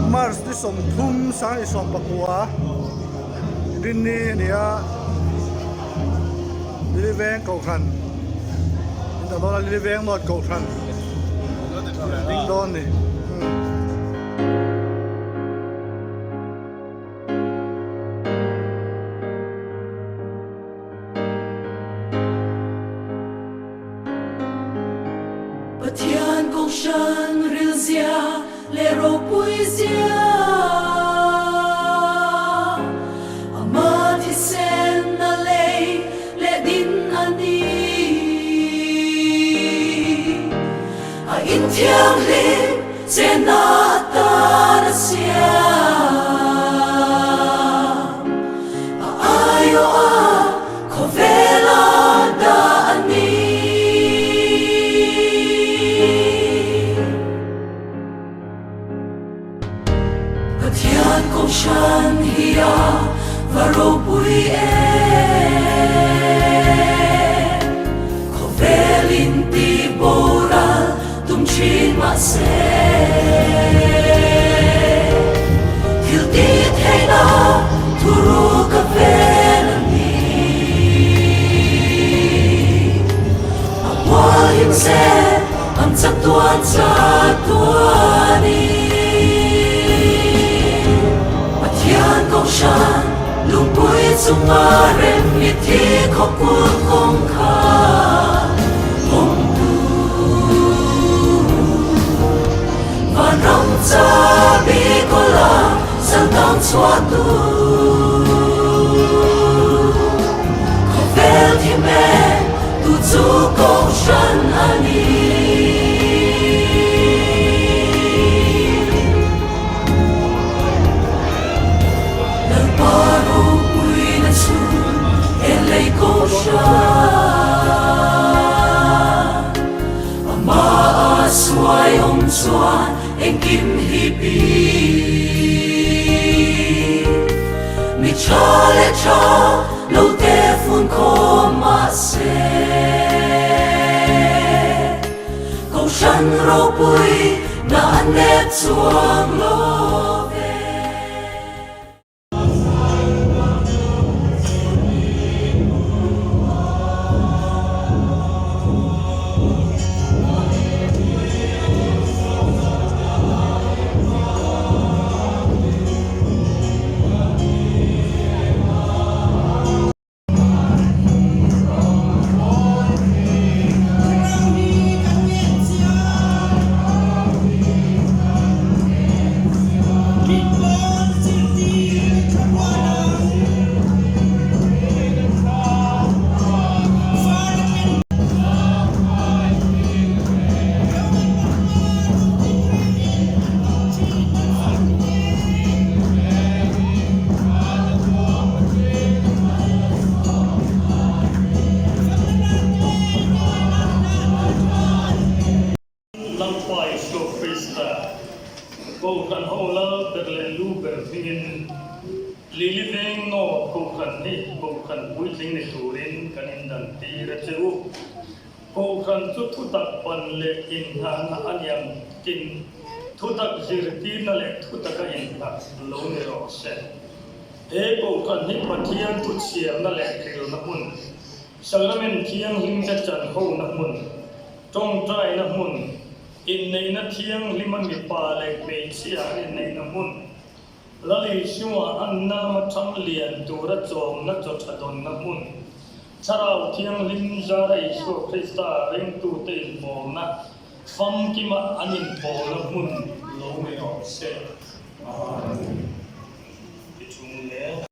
March ni 30 2019 Rinni a ni a Lily Veng Kohhran in dah dawn a Lily Veng North Kohhran ding dawn a ni. Pathian Kohhran rilzia leh ropuizia Ama thisen a lei leh din a ni. A inthianghlim chenna atan a siam. A aiawh a khawvel a dah a ni. Pathian Kohhran hi a va ropui em? Khawvel in ti boral tum thin mahse thil ti theihna thuru ka vel a ni. A mual him zel ang chatuan chatuanin. Pathian Kohhran lungpui chunga rem mithi khawpui kawngkhar awmtu. Vanram chabi kawla santang chhuahtu. Khawvel thim e tu chu Kohhran a ni. Lalpa ropuina chu he lei Kohhran Amah a suai awm chuan engkim hi pi. Mi tha leh tha lo te fun khawm mahse Kohhran ropui na a nep chuang lo ve. Lalpa Isua Krista, Kohhran ho lal ber leh lu ber hmingin Lili Veng North Kohhran hi Kohhran puitling ni turin kan indantir a che u. Kohhran chu thutak ban leh inngahna a niang tin, thutak zirtirna leh thutaka innghat lo ni rawh se. He Kohhran hi Pathian thu chhiarna leh rilna hmun, Sacrament thianghlimte chanhona hmun, tawngtaina hmun, inneihna thianghlima mipa leh hmeichhia an inneihna hmun, Lal Isua an na lama thang lian tura chawmna chaw tha dawnna hmun, Thlarau Thianghlim zara Isua Krista ringtute inpawlna famkima an inpawlna hmun lo ni rawh se. Amen. Ti chung leh.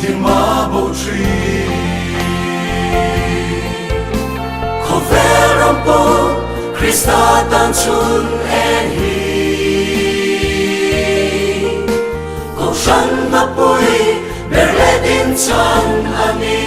Thi ma pawh Krista tan chhun en hi. Kohhran hna pui ber leh din chhan a ni.